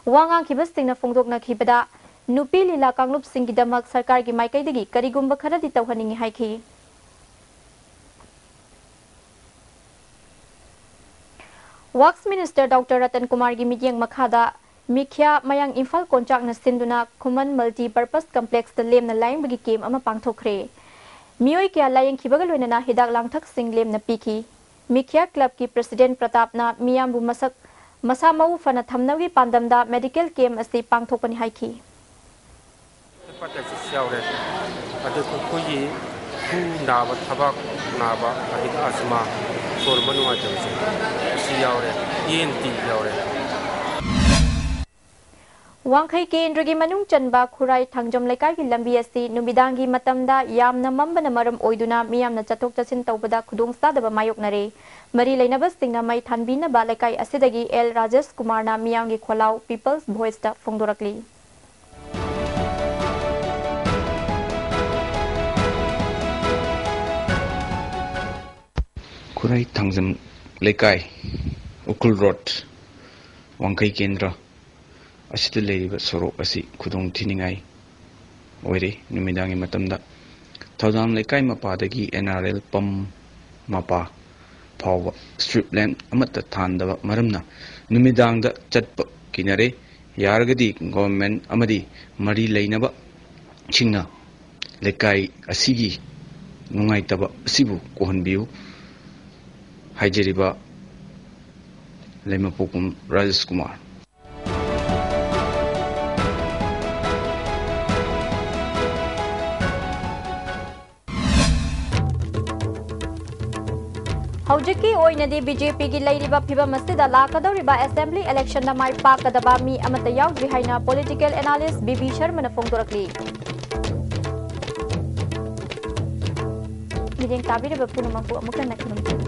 ꯋꯥ ꯉꯥꯡꯈꯤꯕꯁꯤꯡꯅ ꯐꯣꯡꯗꯣꯛꯅꯈꯤꯕꯗ, ꯅꯨꯄꯤ ꯂꯤꯂꯥ ꯀꯥꯡꯂꯨꯞꯁꯤꯡꯒꯤꯗꯃꯛ ꯁꯔꯀꯥꯔꯒꯤ ꯃꯥꯏꯀꯩꯗꯒꯤ ꯀꯔꯤꯒꯨꯝꯕ ꯈꯔꯗꯤ ꯇꯧꯍꯟꯅꯤꯡꯏ ꯍꯥꯏꯈꯤ꯫ Works Minister Doctor ꯔꯇꯟ ꯀꯨꯃꯥꯔꯒꯤ ꯃꯤꯠꯌꯦꯡ ꯃꯈꯥꯗ ꯃꯤꯈ꯭ꯌꯥ ꯃꯌꯥꯡ ꯏꯝꯐꯥꯜ ꯀꯣꯟꯆꯥꯛꯅ ꯁꯤꯟꯗꯨꯅ ꯈꯨꯃꯟ Multi Purpose Complex ꯇ ꯂꯦꯝꯅ ꯂꯥꯌꯦꯡꯕꯒꯤ camp ꯑꯃ ꯄꯥꯡꯊꯣꯛꯈ꯭ꯔꯦ꯫ ꯃꯤꯑꯣꯏ ꯀꯌꯥ ꯂꯥꯌꯦꯡꯈꯤꯕꯒ ꯂꯣꯏꯅꯅ ꯍꯤꯗꯥꯛ ꯂꯥꯡꯊꯛꯁꯤꯡ ꯂꯦꯝꯅ ꯄꯤꯈꯤ꯫ ꯃꯤꯈ꯭ꯌꯥ ꯀ꯭ꯂꯕꯀꯤ ꯄ꯭ꯔꯁꯤꯗꯦꯟꯠ ꯄ꯭ꯔꯇꯥꯞꯅ ꯃꯤꯌꯥꯝꯕꯨ ꯃꯁꯛ, ꯃꯁꯥ ꯃꯎ ꯐꯅ ꯊꯝꯅꯕꯒꯤ ꯄꯥꯟꯗꯝꯗ ꯃꯦꯗꯤꯀꯦꯜ ꯀꯦꯝꯞ ꯑꯁꯤ ꯄꯥꯡꯊꯣꯛꯄꯅꯤ ꯍꯥꯏꯈꯤ꯫ ꯍꯦꯄꯥꯇꯥꯏꯇꯤꯁ ꯌꯥꯎꯔꯦ, ꯑꯗꯨꯒ ꯑꯩꯈꯣꯏꯒꯤ ꯈꯨ ꯅꯥꯕ, ꯊꯕꯥꯛ ꯅꯥꯕ, ꯑꯗꯒꯤ ꯑꯁꯃꯥ, ꯁꯣꯔ ꯍꯣꯟꯕ ꯅꯨꯡꯉꯥꯏꯇꯕꯁꯦ, ꯑꯁꯤ ꯌꯥꯎꯔꯦ, ꯏ ꯑꯦꯟ ꯇꯤ ꯌꯥꯎꯔꯦ꯫ ꯋꯥꯡꯈꯩ ꯀꯦꯟꯗ꯭ꯔꯒꯤ ꯃꯅꯨꯡ ꯆꯟꯕ ꯈꯨꯔꯥꯏ ꯊꯥꯡꯖꯝ ꯂꯩꯀꯥꯏꯒꯤ ꯂꯝꯕꯤ ꯑꯁꯤ ꯅꯨꯃꯤꯗꯥꯡꯒꯤ ꯃꯇꯝꯗ ꯌꯥꯝꯅ ꯃꯝꯕꯅ ꯃꯔꯝ ꯑꯣꯏꯗꯨꯅ ꯃꯤꯌꯥꯝꯅ ꯆꯠꯊꯣꯛ ꯆꯠꯁꯤꯟ ꯇꯧꯕꯗ ꯈꯨꯗꯣꯡꯆꯥꯗꯕ ꯃꯥꯌꯣꯛꯅꯔꯦ꯫ ꯃꯔꯤ ꯂꯩꯅꯕꯁꯤꯡꯅ ꯃꯩ ꯊꯥꯟꯕꯤꯅꯕ ꯂꯩꯀꯥꯏ ꯑꯁꯤꯗꯒꯤ ꯑꯦꯜ ꯔꯥꯖꯦꯁ ꯀꯨꯃꯥꯔꯅ ꯃꯤꯌꯥꯝꯒꯤ ꯈꯣꯜꯂꯥꯎ ꯄꯤꯄꯜꯁ ꯚꯣꯏꯁꯇ ꯐꯣꯡꯗꯣꯔꯛꯂꯤ꯫ ꯈꯨꯔꯥꯏ ꯊꯥꯡꯖꯝ ꯂꯩꯀꯥꯏ, ꯎꯈ꯭ꯔꯨꯜ ꯔꯣꯗ, ꯋꯥꯡꯈꯩ ꯀꯦꯟꯗ꯭ꯔ ꯑꯁꯤꯗ ꯂꯩꯔꯤꯕ ꯁꯣꯔꯣꯛ ꯑꯁꯤ ꯈꯨꯗꯣꯡ ꯊꯤꯅꯤꯡꯉꯥꯏ ꯑꯣꯏꯔꯦ꯫ ꯅꯨꯃꯤꯗꯥꯡꯒꯤ ꯃꯇꯝꯗ ꯊꯧꯗꯥꯝ ꯂꯩꯀꯥꯏ ꯃꯄꯥꯗꯒꯤ ꯑꯦꯟ ꯑꯥꯔ ꯑꯦꯜ ꯄꯝ ꯃꯄꯥ ꯐꯥꯎꯕ ꯁ꯭ꯇ꯭ꯔꯤꯠ ꯂꯦꯝꯞ ꯑꯃꯠꯇ ꯊꯥꯟꯗꯕ ꯃꯔꯝꯅ ꯅꯨꯃꯤꯗꯥꯡꯗ ꯆꯠꯄ ꯀꯤꯅꯔꯦ꯫ ꯌꯥꯔꯒꯗꯤ ꯒꯣꯚꯔꯟꯃꯦꯟꯠ ꯑꯃꯗꯤ ꯃꯔꯤ ꯂꯩꯅꯕꯁꯤꯡꯅ ꯂꯩꯀꯥꯏ ꯑꯁꯤꯒꯤ ꯅꯨꯡꯉꯥꯏꯇꯕ ꯑꯁꯤꯕꯨ ꯀꯣꯛꯍꯟꯕꯤꯌꯨ꯫ ꯍꯥꯏꯖꯔꯤꯕ ꯂꯩꯃꯄꯣꯛꯄꯝ ꯔꯥꯖꯦꯁ ꯀꯨꯃꯥꯔ꯫ ꯍꯧꯖꯤꯛꯀꯤ ꯑꯣꯏꯅꯗꯤ ꯕꯤ ꯖꯦ ꯄꯤꯒꯤ ꯂꯩꯔꯤꯕ ꯐꯤꯚꯝ ꯑꯁꯤꯗ ꯂꯥꯛꯀꯗꯧꯔꯤꯕ ꯑꯦꯁꯦꯝꯕ꯭ꯂꯤ ꯏꯂꯦꯛꯁꯟꯗ ꯃꯥꯏ ꯄꯥꯛꯀꯗꯕ ꯃꯤ ꯑꯃꯠꯇ ꯌꯥꯎꯗ꯭ꯔꯤ ꯍꯥꯏꯅ ꯄꯣꯂꯤꯇꯤꯀꯦꯜ ꯑꯦꯅꯥꯂꯤꯁ ꯕꯤ ꯕꯤ ꯁꯔꯃꯅ ꯐꯣꯡꯗꯣꯔꯛꯂꯤ꯫ ꯃꯤꯠꯌꯦꯡ ꯇꯥꯕꯤꯔꯤꯕ ꯄꯨꯝꯅꯃꯛꯄꯨ ꯑꯃꯨꯛ ꯍꯟꯅ ꯈꯨꯔꯨꯝꯖꯔꯤ꯫